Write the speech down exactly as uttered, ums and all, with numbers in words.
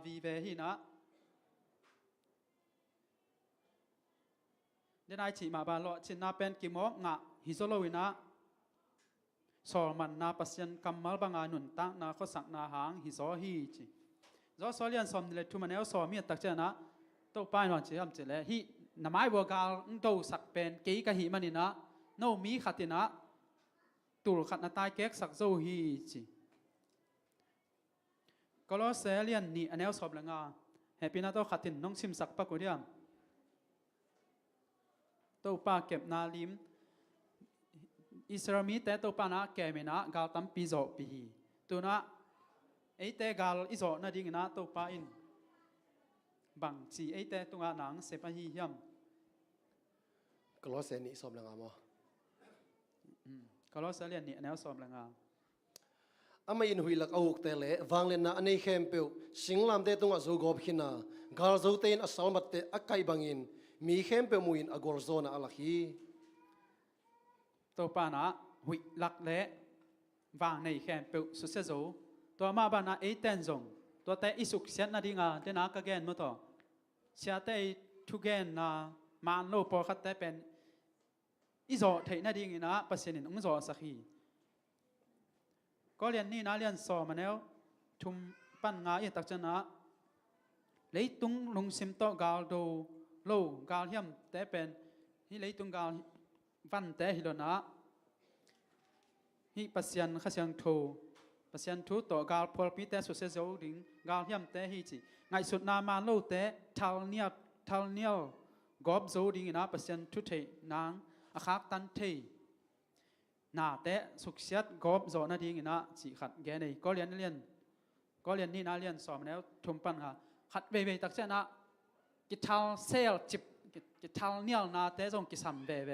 vive hi inah, denai cih mah bang lawhcinna pen kimawk ngah hi zaw lo inah, sawlmanna Pasian kammal banga nuntakna khuasakna hang hi zaw hi ci. Joshua lian sawm nih le thum a neu sawm hi a tak cianah Topa in hong ci hiam cih leh, hih na maibuah gal hong dosak pen kei ka hih maninah no mi khat inah tul khat na taikeksak zo hi ci. Kolose lian nih a neu sawm le nga. Hehpihna tawh khat in nong simsak pak uh diam? Topa kepna lim, Israel mite Topa na kem inah gal tampi zawhpih hi. Tunah eite gal i zawh nadinginah Topa in bangci eite tungah nang sep ahi hiam? Kolose nih sawm le nga maw? Kolose lian nih a neu sawm le nga. Amah in huih lak a ukte le vangliatna a nei khempeuh singlamteh tungah zo gawp khin a, galzote in a salmatte a kaih bangin mi khempeuh muhin a gualzawhna a lak hi. Topa inah huih lak le vang nei khempeuh susia zo. Tua mah banah eite in zong tuate i suksiat nadinga dena ka gen maw tawh, siate i thugenna maan lo pawlkhatte pen i zawh theih nadinginah Pasian in hong zawhsak hi. Korinth nihna lian sawm a neu thum pan nga i tak cianah, leitung lungsim tawh galdo lo galhiamte pen hih leitung gal vante hi lo inah, hih Pasian Kha Siangtho, Pasian thu tawh galphualpite susia zo ding galhiamte hi ci. Ngaihsutna maan lote thalnial, thalnial gawp zo dinginah Pasian thu theih nang a khaktan thei nate suksiat gawp zawh nadinginah cih khat gen ei. Korinth lian, Korinth nihna lian sawm a neu thum pan nga. Khat veivei tak cianah kithal sel cip, ki- kithal nialnate zong kisam veve.